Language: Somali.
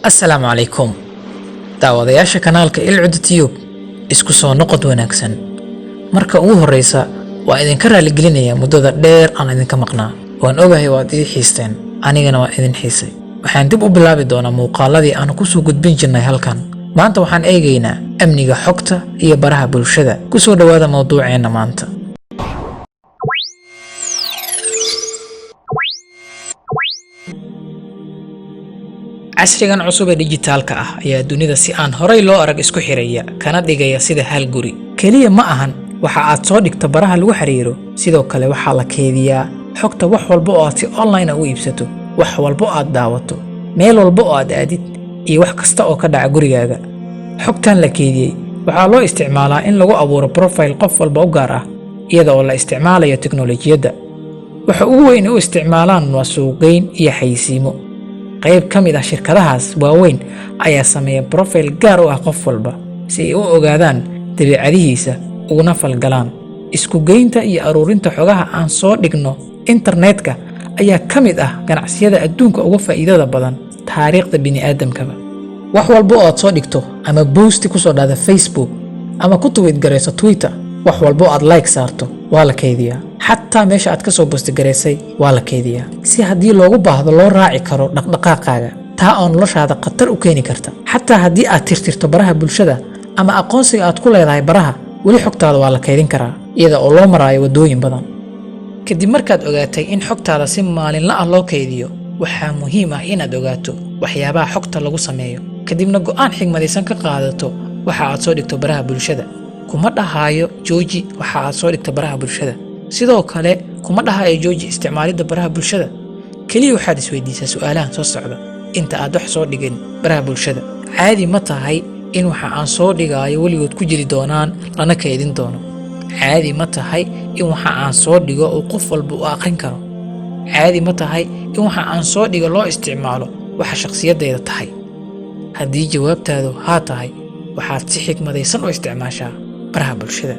Assalaamu calaykum, daawadayaasha kanaalka Ilcud Tube, isku soo noqod wanaagsan. Marka ugu horeysa, waa idinka raaligelinayaa muddada dheer aan idinka maqnaa. Waan ogahay waad ii xiisteen, anigana waan idin xiisay. Waxaan dib u bilaabi doonaa muuqaaladii aan kusoo gudbin jirnay halkan. Maanta waxaan eegaynaa amniga xogta iyo baraha bulshada. Kusoo dhowaada mowduuceenna maanta. Casrigan cusub ee dhijitaalka ah ayaa dunida si aan horay loo arag isku xiraya, kana dhigaya sida hal guri keliya. Ma ahan waxa aad soo dhigto baraha lagu xiriiro, sidoo kale waxaa la keydiyaa xogta wax walba oo aad si online ah u iibsato, wax walba oo aad daawato, meel walba oo aad aadid iyo wax kasta oo ka dhaca gurigaaga. Xogtan la keydiyey waxaa loo isticmaalaa in lagu abuuro profile qof walba u gaar ah, iyada oo la isticmaalayo teknolojiyadda. Waxa ugu weyn u isticmaalaan waa suuqgeyn iyo xayeysiimo. Qayb ka mid ah shirkadahaas waaweyn ayaa sameeya profile gaar u ah qof walba si ay u ogaadaan dabeecadihiisa uguna falgalaan. Isku geynta iyo aruurinta xogaha aan soo dhigno internetka ayaa ka mid ah ganacsiyada adduunka uga faa'iidada badan taariikhda bini'aadamkaba. Wax walba oo aad soo dhigto ama post ku soo dhahda Facebook ama ku tweet garayso Twitter, wax walba oo aad like saarto waa la kaydiyaa. Xataa meesha aad ka soo post garaysay waa la kaydiyaa, si haddii loogu baahdo loo raaci karo dhaqdhaqaaqaaga, taa oo noloshaada khatar u keeni karta. Xataa haddii aad tirtirto baraha bulshada ama aqoonsiga aad ku leedahay baraha, weli xogtaada waa la kaydin karaa, iyada oo loo maraayo waddooyin badan. Kadib markaad ogaatay in xogtaada si maalinla ah loo kaydiyo, waxaa muhiim ah inaad ogaato waxyaabaha xogta lagu sameeyo, kadibna go'aan xigmadaysan ka qaadato waxa aad soo dhigto baraha bulshada. Kuma dhahaayo jooji waxa aad soo dhigto baraha bulshada, sidoo kale kuma dhahayo jooji isticmaalidda baraha bulshada. Keliya waxaad isweydiisaa su'aalahan soo socda inta aad wax soo dhigin baraha bulshada: Caadi ma tahay in waxa aan soo dhigaayo weligood ku jiri doonaan lana kaydin doono? Caadi ma tahay in waxa aan soo dhigo uu qof walba u aqrin karo? Caadi ma tahay in waxa aan soo dhigo loo isticmaalo waxa shakhsiyaddayda tahay? Haddii jawaabtaadu haa tahay, waxaad si xikmadaysan u isticmaashaa baraha bulshada.